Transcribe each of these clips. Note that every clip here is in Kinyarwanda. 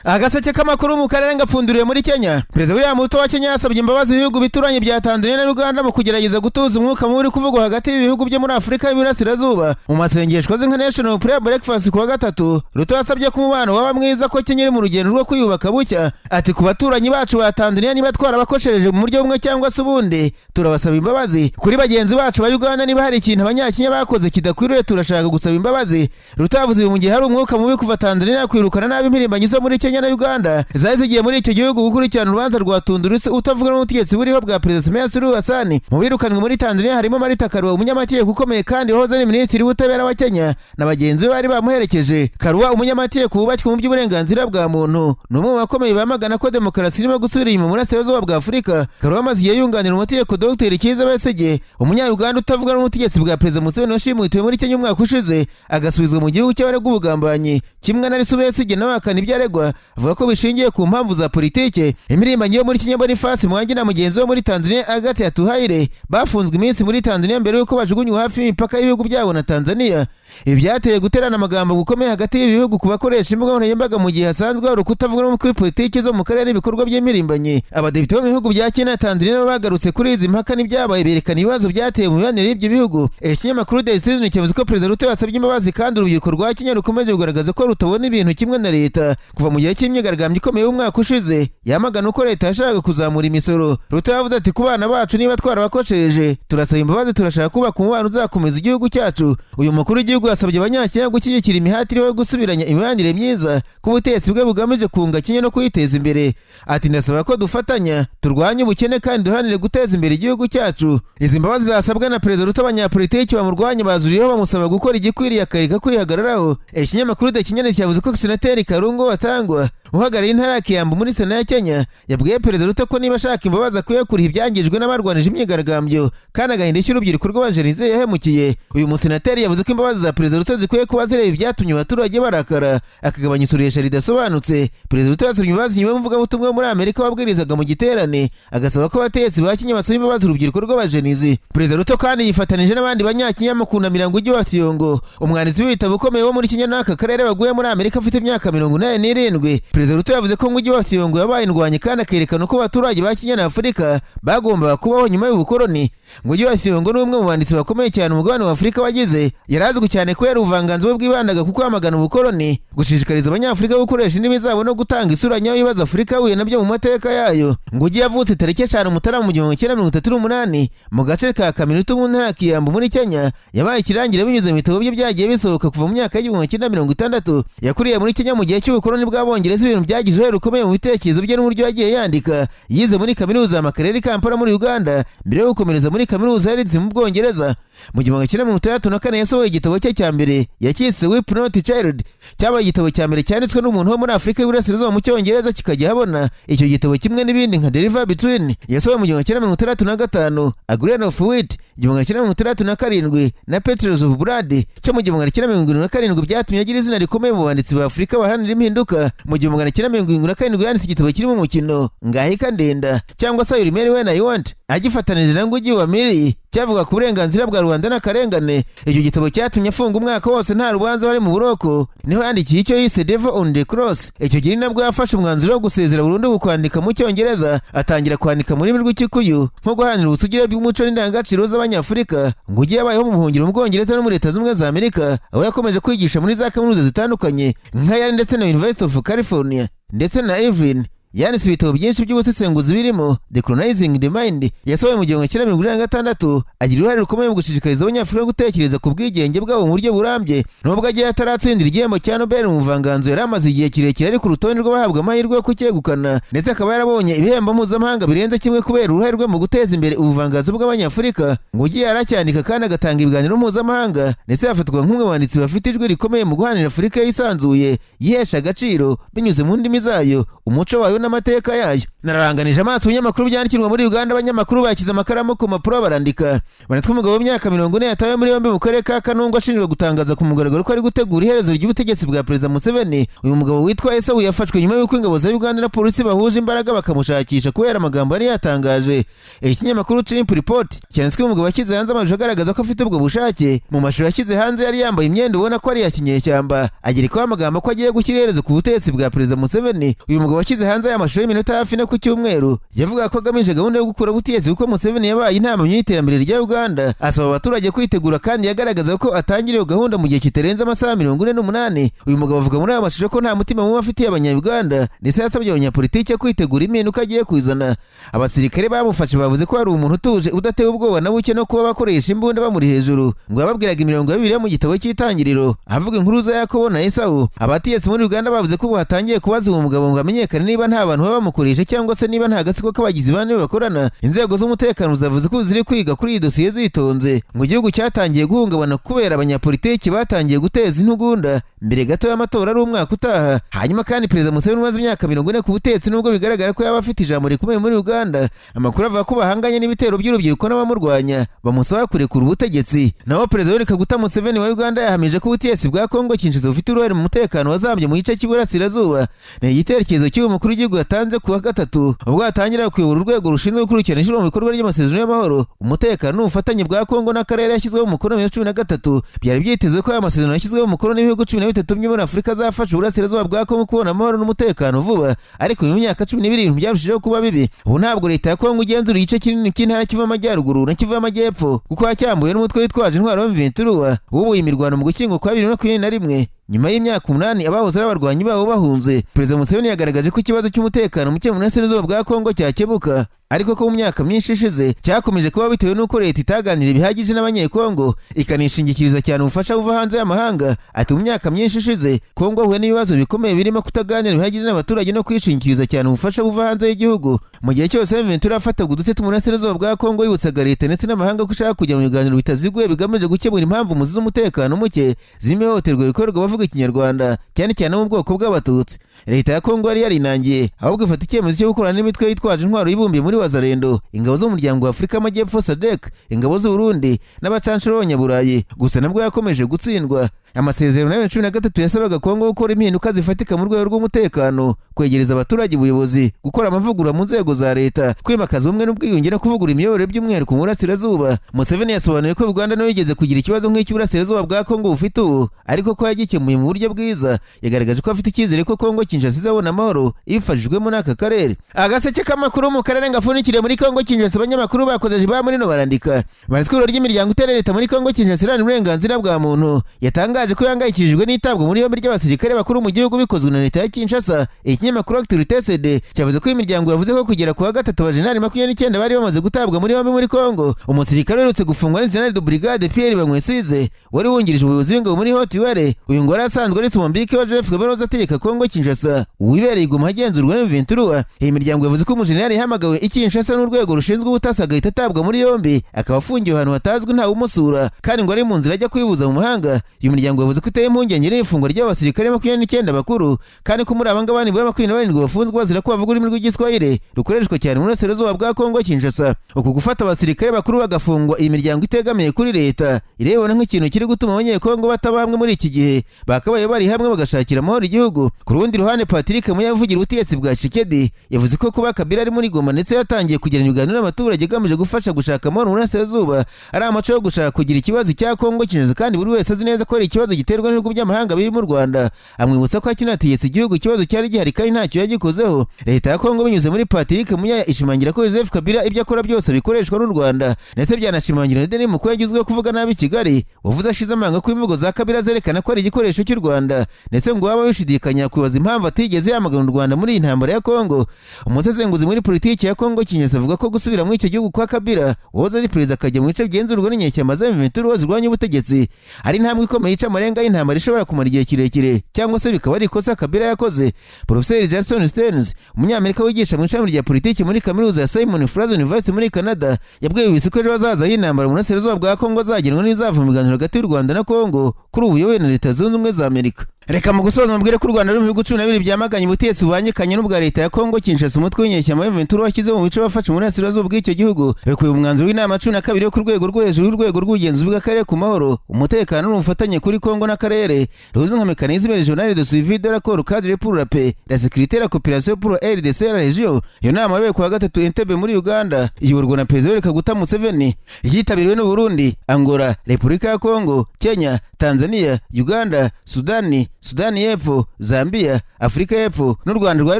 Agaseke k'amakuru mu karere ngapfunduriwe muri Kenya. Perezida William Ruto wa Kenya yasabye imbabazi ibihugu bituranye bya Tanzania na Uganda mu kugerageza gutuza umwuka mubi uri kuvugwa hagati y'ibihugu byo muri Afurika y'Iburasirazuba. Mu masengesho azwi nka National Prayer Breakfast ku wa gatatu, Ruto yasabye ko umubano waba mwiza, ko Kenya iri mu rugendo rwo kwiyubaka bushya. Ati: "Ku baturanyi bacu ba Tanzania, niba twarabakoshereje mu buryo bumwe cyangwa se ubundi, turabasaba imbabazi. Kuri bagenzi bacu ba Uganda, niba hari ikintu Abanyakenya bakoze kidakwiriye, turashaka gusaba imbabazi." Ruto yavuze ibi mu gihe hari umwuka mubi kuva Tanzania yakwirukana nabi impirimbanyi zo muri Kenya na Uganda zari zigiye muri icyo gihugu gukurikirana urubanza rwa Tundu Lissu utavuga n'ubutegetsi buriho bwa Perezida Samia Suluhu Hassan. Mu birukanwe muri Tanzania harimo Martha Karua, umunyamategeko ukomeye kandi wahoze ari minisitiri w'ubutabera wa Kenya, na bagenzi be bari bamuherekeje. Karua, umunyamategeko wubashywe mu by'uburenganzira bwa muntu, ni umwe mu bakomeye bamagana ko demokarasi irimo gusubira inyuma mu burasirazuba bwa Afurika. Karua amaze igihe yunganira umutegeko Dr Kizza Besigye, Umunya-Uganda utavuga n'ubutegetsi bwa Perezida Museveni, washimutiwe muri Kenya umwaka ushize agasubizwa mu gihugu cy'abaregwa ubugambanyi. Kimwe na Lissu, Besigye nawe ahakana ibyo aregwa, avuga ko bishingiye ku mpamvu za politike. Impirimbanyi yo muri Kenya Boniface Mwangi na mugenzi we muri Tanzania Agathe Atuhaire bafunzwe iminsi muri Tanzania mbere y'uko bajugunywa hafi y'imipaka y'ibihugu byabo na Tanzania. Ibi byateye guterana amagambo gukomeye hagati y'ibi bihugu ku bakoresha imbuga nkoranyambaga, mu gihe hasanzwe hari ukutavuga rumwe kuri politiki zo mu karere n'ibikorwa by'impirimbanyi. Abadepite bo mu bihugu bya Kenya na Tanzania nabo bagarutse kuri izi mpaka n'ibyabaye, berekana ibibazo byateye mu mibanire y'ibyo bihugu. Ikinyamakuru The Citizen cyavuze ko Perezida Ruto yasabye imbabazi kandi urubyiruko rwa Kenya rukomeje kugaragaza ko rutabona ibintu kimwe na leta kuva mu gihe cy'imyigaragambyo ikomeye y'umwaka ushize yamagana uko leta yashakaga kuzamura imisoro. Ruto yavuze ati: "Ku bana bacu, niba twarabakoshereje, turasaba imbabazi. Turashaka kubaka umubano uzakomeza igihugu cyacu." Uyu mukuru w'igihugu yasabye Abanyakenya gushyigikira imihati iriho yo gusubiranya imibanire myiza, ko ubutegetsi bwe bugamije kunga Kenya no kuyiteza imbere. Ati: "Ndasaba ko dufatanya turwanye ubukene kandi duharanire guteza imbere igihugu cyacu." Izi mbabazi zasabwa na Perezida Ruto, abanyapolitiki bamurwanya bazuriyeho bamusaba gukora igikwiriye akareka kwihagararaho. Ikinyamakuru The Kenyan cyavuze ko Senateri Karungo Thang'wa, uhagarariye intara ya Kiambu muri Sena ya Kenya, yabwiye Perezida Ruto ko niba ashaka imbabazi akwiye kuriha ibyangijwe n'abarwanije imyigaragambyo kandi agahinda ishyi urubyiruko rw'aba Gen Z yahemukiye. Uyu musenateri yavuze ko imbabazi za Perezida Ruto zikwiye kuba zireba ibyatumye abaturage barakara, akagabanya isuresha ridasobanutse. Perezida Ruto yasabye imbabazi nyuma y'umuvugabutumwa wo muri Amerika wabwirizaga mu giterane agasaba ko abategetsi ba Kenya basaba imbabazi urubyiruko rw'aba Gen Z. Perezida Ruto kandi yifatanije n'abandi Banyakenya mu kunamira Ngugi wa Thiong'o, umwanditsi w'ibitabo ukomeye wo muri Kenya n'aka karere, baguye muri Amerika afite imyaka 87. Perezida Ruto yavuze ko Ngugi wa Thiong'o yabaye indwanyi kandi akerekana uko abaturage ba Kenya na Afurika bagombaga kubaho nyuma y'ubukoloni. Ngugi wa Thiong'o ni umwe mu banditsi bakomeye cyane umugabane wa Afurika wagize. Yari azwi cyane kubera ubuvanganzo bwe bwibandaga ku kwamagana ubukoloni, gushishikariza Abanyafurika gukoresha indimi zabo no gutanga isura nyayo y'ibibazo Afurika yahuye nabyo mu mateka yayo. Ngugi yavutse tariki 5 Mutarama mu 1938 mu gace ka Kaminutu mu ntara ya Kiambu muri Kenya. Yabaye ikirangire binyuze mu bitabo bye byagiye bisohoka kuva mu myaka y'1960. Yakuriye muri Kenya mu gihe cy'ubukoloni bw'Abongereza, ibintu byagize uruhare rukomeye mu bitekerezo bye n'uburyo yagiye yandika. Yize muri kaminuza ya Makerere i Kampala muri Uganda mbere yo gukomereza muri kaminuza ya Leeds mu Bwongereza. Mu 1964 yasohoye igitabo cye cya mbere yacyise Weep Not Child, cyabaye igitabo cya mbere cyanditswe n'umuntu wo muri Afurika y'Iburasirazuba mu Cyongereza kikajya habona. Icyo gitabo kimwe n'ibindi nka The River Between yasohoye mu 1965, A Grain of Wheat 1967 na Petals of Blood cyo mu 1977 byatumye agira izina rikomeye mu banditsi ba Afurika baharanira impinduka. Mu 1977 yanditse igitabo kirimo umukino Ngahika Ndenda cyangwa se I Will Marry When I Want, agifatanije na Ngugi wa Mirii, cyavuga ku burenganzira bwa rubanda n'akarengane. Icyo gitabo cyatumye afunga umwaka wose nta rubanza, bari mu buroko. Niho yandikiye icyo yise Devil on the Cross. Icyo gihe ni nabwo yafashe umwanzuro wo gusezera burundu mu kwandika mu Cyongereza, atangira kwandika mu rurimi rw'Ikikuyu nko guharanira ubusugire bw'umuco n'indangagaciro z'Abanyafurika. Ngugi yabayeho mu buhungiro mu Bwongereza no muri Leta Zunze Ubumwe za Amerika, aho yakomeje kwigisha muri za kaminuza zitandukanye nka Yale ndetse na University of California ndetse na Irvine. Yanditse ibitabo byinshi by'ubusesenguzi birimo Decolonizing the Mind yasohoye mu 1946. Agira uruhare rukomeye mu gushishikariza Abanyafurika gutekereza ku bwigenge bwabo mu buryo burambye. Nubwo agiye ataratsindira igihembo cya Nobel mu buvanganzo, yari amaze igihe kirekire ari ku rutonde rw'abahabwa amahirwe yo kucyegukana, ndetse akaba yarabonye ibihembo mpuzamahanga birenze kimwe kubera uruhare rwe mu guteza imbere ubuvanganzo bw'Abanyafurika. Ngugi yaracyandika kandi agatanga ibiganiro mpuzamahanga, ndetse yafatwa nk'umwe mu banditsi bafite ijwi rikomeye mu guharanira Afurika yisanzuye, yihesha agaciro binyuze mu ndimi zayo, umuco wayo. n'amateka yayo. Nararanganije amaso ibinyamakuru byandikirwa muri Uganda, abanyamakuru bashyize amakaramu ku mpapuro barandika. Banatwa umugabo w'imyaka 40 yatawe muri yombi mu karere ka Kanungu ashinjwa gutangaza ku mugaragaro ko ari gutegura iherezo ry'ubutegetsi bwa Perezida Museveni. Uyu mugabo witwa Esawu yafashwe nyuma y'uko ingabo za Uganda na polisi bahuje imbaraga bakamushakisha kubera amagambo yari yatangaje. Ikinyamakuru Chimp Report cyanditswe umugabo yashyize hanze amashusho agaragaza ko afite ubwo bushake. Mu mashusho yashyize hanze yari yambaye imyenda ubona ko ari iya kinyeshyamba, agerekaho amagambo ko agiye gushyira iherezo ku butegetsi bwa Perezida Museveni. Uyu mugabo washyize hanze aya mashusho y'iminota hafi no ku cyumweru yavugaga ko agamije gahunda yo gukura ubutegetsi kuko Museveni yabaye intambamyi y'iterambere rya Uganda, asaba abaturage kwitegura kandi yagaragaza ko atangira iyo gahunda mu gihe kitarenze amasaha 48. Uyu mugabo avuga muri aya mashusho ko nta mutima mubi afitiye Abanyayuganda, ndetse yasabye abanyapolitike kwitegura impinduka agiye kuzana. Abasirikare bamufashe bavuze ko hari umuntu utuje udatewe ubwoba na buke no kuba bakoresha imbunda bamuri hejuru. Ngo yababwiraga imirongo ya Bibiliya mu gitabo cy'Itangiriro, avuga inkuru za Yakobo na Esawu. Abategetsi muri Uganda bavuze ko ubu hatangiye kubaza uwo mugabo ngo amenyekane niba nta bantu baba bamukoresha cyangwa se niba nta gatsiko k'abagizi ba nabi bakorana. Inzego z'umutekano zavuze ko ziri kwiga kuri iyi dosiye zitonze. Ngo igihugu cyatangiye guhungabana kubera abanyapolitiki batangiye guteza intugunda mbere gato y'amatora ari umwaka utaha. Hanyuma kandi Perezida Museveni umaze imyaka 40 ku butegetsi, nubwo bigaragara ko yaba afite ijambo rikomeye muri Uganda, amakuru avuga ko bahanganye n'ibitero by'urubyiruko n'abamurwanya bamusaba kurekura ubutegetsi. Naho Perezida Yoweri Kaguta Museveni wa Uganda yahamije ko ubutegetsi bwa Kongo Kinshasa bufite uruhare mu mutekano wazambye mu gice cy'Iburasirazuba. Ni igitekerezo cy'uyu mukuru w'igihugu yatanze ku wa gatatu ubwo yatangira kuyobora urwego rushinzwe gukurikirana ishyirwa mu bikorwa ry'amasezerano y'amahoro, umutekano n'ubufatanye bwa Kongo n'akarere yashyizweho umukono 2013. Byari byitezwe ko aya masezerano yashyizweho umukono n'ibihugu 13 byo muri Afurika azafasha Uburasirazuba bwa Kongo kubona amahoro n'umutekano vuba, ariko mu myaka 12 ibintu byarushijeho kuba bibi. Ubu ntabwo leta ya Kongo igenzura igice kinini cy'intara Kivu Amajyaruguru na Kivu Amajyepfo, kuko hacyambuwe n'umutwe witwaje intwaro wa M23 wubuye imirwano mu Gushyingo kwa 2021, nyuma y'imyaka 8 abahoze ari abarwanyi babo bahunze. Perezida Museveni yagaragaje ko ikibazo cy'umutekano muke mu burasirazuba bwa Kongo cyakemuka, ariko ko mu myaka myinshi ishize cyakomeje kuba bitewe n'uko leta itaganira bihagije n'Abanyekongo, ikanishingikiriza cyane ubufasha buva hanze y'amahanga. Ati: "Mu myaka myinshi ishize Kongo ahuye n'ibibazo bikomeye birimo kutaganira bihagije n'abaturage no kwishingikiriza cyane ubufasha buva hanze y'igihugu." Mu gihe cyose M23 yafataga uduce tw'uburasirazuba bwa Kongo, yibutsaga leta ndetse n'amahanga ko ishaka kujya mu biganiro bitaziguye bigamije gukemura impamvu muzi z'umutekano muke zirimo ihohoterwa rikorerwa abavuga Ikinyarwanda, cyane cyane mu bwoko bw'Abatutsi. Leta ya Kongo yari yarinangiye, ahubwo ifata icyemezo cyo gukorana n'imitwe yitwaje intwaro yibumbiye muri Wazalendo, ingabo z'umuryango wa Afurika y'Amajyepfo SADC, ingabo z'u Burundi n'abacanshuro b'Abanyaburayi. Gusa nabwo yakomeje gutsindwa. Amasezerano ya 2013 yasabaga Kongo gukora impinduka zifatika mu rwego rw'umutekano, kwegereza abaturage ubuyobozi, gukora amavugurura mu nzego za leta, kwimakaza ubumwe n'ubwiyunge no kuvugurura imiyoborere, by'umwihariko mu burasirazuba. Museveni yasobanuye ko Uganda nayo yigeze kugira ikibazo nk'icy'uburasirazuba bwa Kongo bufite ubu, ariko ko yagikemuye mu buryo bwiza. Yagaragaje ko afite icyizere ko Kongo Kinshasa izabona amahoro ibifashijwemo n'aka karere. Agaseke k'amakuru mu karere gapfundikiriye muri Kongo Kinshasa, abanyamakuru bakoze ba muri no barandika banditswe ihuriro ry'imiryango itera leta muri Kongo Kinshasa iharanira uburenganzira bwa muntu yatangaje ko ihangayikishijwe n'itabwa muri yombi ry'abasirikare bakuru mu gihugu bikozwe na leta ya Kinshasa. Ikinyamakuru Actualité CD cyavuze ko imiryango yavuze ko kugera ku wa gatatu abajenerali 29 bari bamaze gutabwa muri yombi muri Kongo. Umusirikare uherutse gufungwa ni Général de Brigade Pierre Bamwesize wari wungirije umuyobozi w'ingabo muri Haut-Uele. Uyu ngo yari asanzwe ari Somombike wa Joseph Kabila ategeka Kongo Kinshasa, wibereye i Goma agenzurwa na M23. Iyi miryango yavuze ko umujenerali yahamagawe i Kinshasa n'urwego rushinzwe ubutasi agahita atabwa muri yombi, akaba afungiwe ahantu hatazwi, ntawe umusura, kandi ngo ari mu nzira ajya kwivuza mu mahanga. Uyu muryango yavuze ko iteye impungenge n'ifungwa ry'abasirikare 29 bakuru, kandi ko muri aba ngaba nibura 27 bafunzwe bazira ko bavuga ururimi rw'Igiswahili rukoreshwa cyane mu burasirazuba bwa Kongo Kinshasa. Uku gufata abasirikare bakuru bagafungwa, iyi miryango itegamiye kuri leta irebona nk'ikintu kiri gutuma Abanyekongo bataba hamwe muri iki gihe bakabaye bari hamwe bagashakira amahoro igihugu. Ku rundi ruhande, Patrick Muyaya uvugira ubutegetsi bwa Tshisekedi yavuze ko kuba Kabila ari muri Goma ndetse yatangiye kugirana ibiganiro n'abaturage agamije gufasha gushaka amahoro mu burasirazuba ari amaco yo gushaka kugira ikibazo cya Kongo Kinshasa, kandi buri wese azi neza ko ari ikibazo giterwa n'ibihugu by'amahanga birimo u Rwanda. Amwibutsa ko akinategetse igihugu ikibazo cyari gihari kandi ntacyo yagikozeho. Leta ya Kongo binyuze muri Patrick Muyaya ishimangira ko Joseph Kabila ibyo akora byose bikoreshwa n'u Rwanda, ndetse byanashimangira na Denis Mukwege uzwiho kuvuga nabi Kigali, wavuze ashize amanga ko imvugo za Kabila zerekana ko ari igikoresho cy'u Rwanda, ndetse ngo waba wishidikanya kwibaza impamvu atigeze yamagana u Rwanda muri iyi ntambara ya Kongo. Umusesenguzi muri politiki ya Kongo Kinshasa avuga ko gusubira muri icyo gihugu kwa Kabila wahoze ari perezida akajya mu bice bigenzurwa n'inyeshyamba za M23 zirwanya ubutegetsi ari intambwe ikomeye ica amarenga y'intambara ishobora kumara igihe kirekire, cyangwa se bikaba ari ikosa Kabila yakoze. Profeseri Jason Stearns, Umunyamerika wigisha mu ishami rya politiki muri kaminuza ya Simon Fraser University muri Canada, yabwiye BBC ko ejo hazaza h'intambara mu burasirazuba bwa Kongo azagenwa n'ibizava mu biganiro hagati y'u Rwanda na Kongo kuri ubu buyobowe na Leta Zunze Ubumwe za Amerika. Reka mu gusoza mubwire ko u Rwanda ruri mu bihugu 12 byamaganye ubutegetsi bubangikanye n'ubwa leta ya Kongo Kinshasa, umutwe w'inyeshyamba M23 washyize mu bice wafashe mu burasirazuba bw'icyo gihugu. Bikuye umwanzuro w'inama 12 yo ku rwego rwo hejuru y'urwego rw'ubugenzuzi bw'akarere ku mahoro, umutekano n'ubufatanye kuri Kongo n'akarere, ruzwi nka Mécanisme régional de suivi de l'accord cadre pour la paix, la sécurité, la coopération pour RDC la région. Iyo nama yabaye kuwa gatatu Entebbe muri Uganda, iyoborwa na Perezida Yoweri Kaguta Museveni. Yitabiriwe n'u Burundi, Angola, Repubulika ya Kongo, Kenya, Tanzania, Uganda, Sudani, Sudani y'Epfo, Zambia, Afurika y'Epfo n'u Rwanda rwari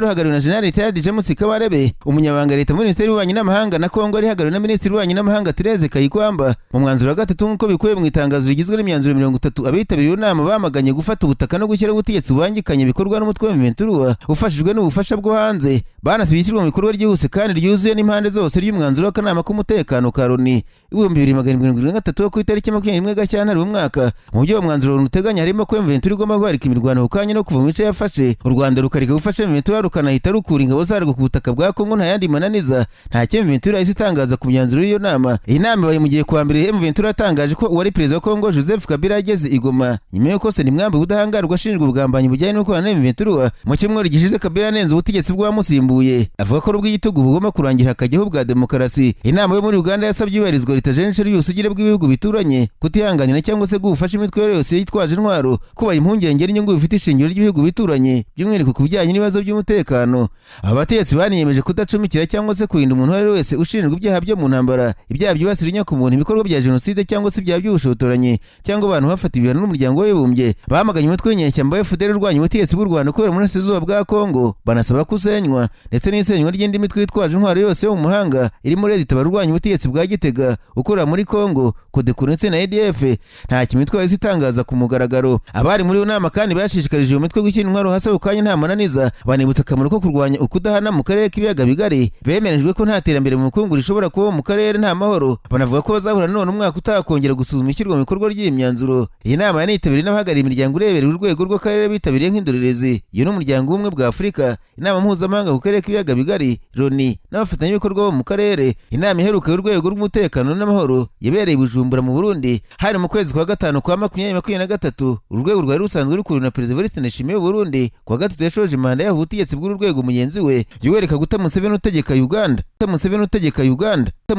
ruhagarariwe na General Retired James Kabarebe, umunyamabanga leta muri Minisiteri y'Ububanyi n'Amahanga, na Kongo yari ihagarariwe na Minisitiri w'Ububanyi n'Amahanga Therese Kayikwamba. Mu mwanzuro wa gatatu, nk'uko bikubiye mu itangazo rigizwe n'imyanzuro 30, abitabiriye iyo nama bamaganye gufata ubutaka no gushyiraho ubutegetsi bubangikanye bikorwa n'umutwe wa M23 ufashijwe n'ubufasha bwo hanze. Banasabye ishyirwa mu bikorwa ryihuse kandi ryuzuye n'impande zose ry'umwanzuro w'akanama k'umutekano ka Loni 2773 wo ku itariki 21 Gashyantare uyu mwaka. Mu byo uwo mwanzuro Loni uteganya harimo ko M23 igomba guhagarika imirwano ku kanya no kuva mu bice yafashe, u Rwanda rukareka gufasha M23, rukanahita rukura ingabo zarwo ku butaka bwa Kongo nta yandi mananiza. Nta cyo M23 yahise itangaza ku myanzuro y'iyo nama. Iyi nama ibaye mu gihe kuwa mbere M23 yatangaje ko uwari perezida wa Kongo Joseph Kabila yageze i Goma nyuma y'uko Senimwambi ubudahangarwa ashinjwa ubugambanyi bujyanye no gukorana na M23. Mu cyumweru gishize Kabila yanenze ubutegetsi bw'uwamusimbuye, avuga ko ubw'igitugu bugomba kurangira hakajyaho ubwa demokarasi. Inama yo muri Uganda yasabye ibarizwa ritajenje ry'ubusugire bw'ibihugu bituranye, kutihanganira cyangwa se gufasha imitwe yose yitwaje intwaro, kubaha impungenge n'inyungu bifite ishingiro ry'ibihugu bituranye, by'umwihariko ku bijyanye n'ibibazo by'umutekano. Aba bategetsi baniyemeje kudacumikira cyangwa se kurinda umuntu uwo ari we wese ushinjwa ibyaha byo mu ntambara, ibyaha byibasira inyokomuntu, ibikorwa bya jenoside cyangwa se ibyaha by'ubushotoranyi, cyangwa abantu bafata ibihano n'umuryango w'abibumbye. Bamaganye umutwe w'inyeshyamba wa FDLR urwanya ubutegetsi bw'u Rwanda kubera mu burasirazuba bwa Kongo, banasaba ko usenywa, ndetse n'isenywa ry'indi mitwe yitwaje intwaro yose yo mu mahanga irimo Red Tabara urwanya ubutegetsi bwa Gitega ukorera muri Kongo, CODECO ndetse na ADF. Nta kimitwe yahise itangaza ku mugaragaro. Abari muri iyo nama kandi bashishikarije iyo mitwe gushyira intwaro hasi ako kanya nta mananiza, banibutsa akamaro ko kurwanya ukudahana mu karere k'ibiyaga bigari. Bemeranyijwe ko nta terambere mu bukungu rishobora kuba mu karere nta mahoro. Banavuga ko bazahura none umwaka utaha kongera gusuzuma ishyirwa mu bikorwa ry'iyi myanzuro. Iyi nama yanitabiriwe n'abahagarariye imiryango ireberera urwego rw'akarere bitabiriye nk'indorerezi. Iyo ni Umuryango w'Ubumwe bwa Afurika, Inama Mpuzamahanga ku karere k'ibiyaga bigari, Loni n'abafatanyabikorwa bo mu karere. Inama iheruka y'urwego rw'umutekano n'amahoro yabereye i Bujumbura mu Burundi, hari mu kwezi kwa gatanu kwa 2023. Uru rwego rwari rusanzwe rukuriwe na Perezida Evariste Ndayishimiye w'u Burundi. Kuwa gatatu yashoje manda yaho ubutegetsi bw'uru rwego mugenzi we Yoweri Kaguta Museveni utegeka Uganda. Museveni utegeka Uganda.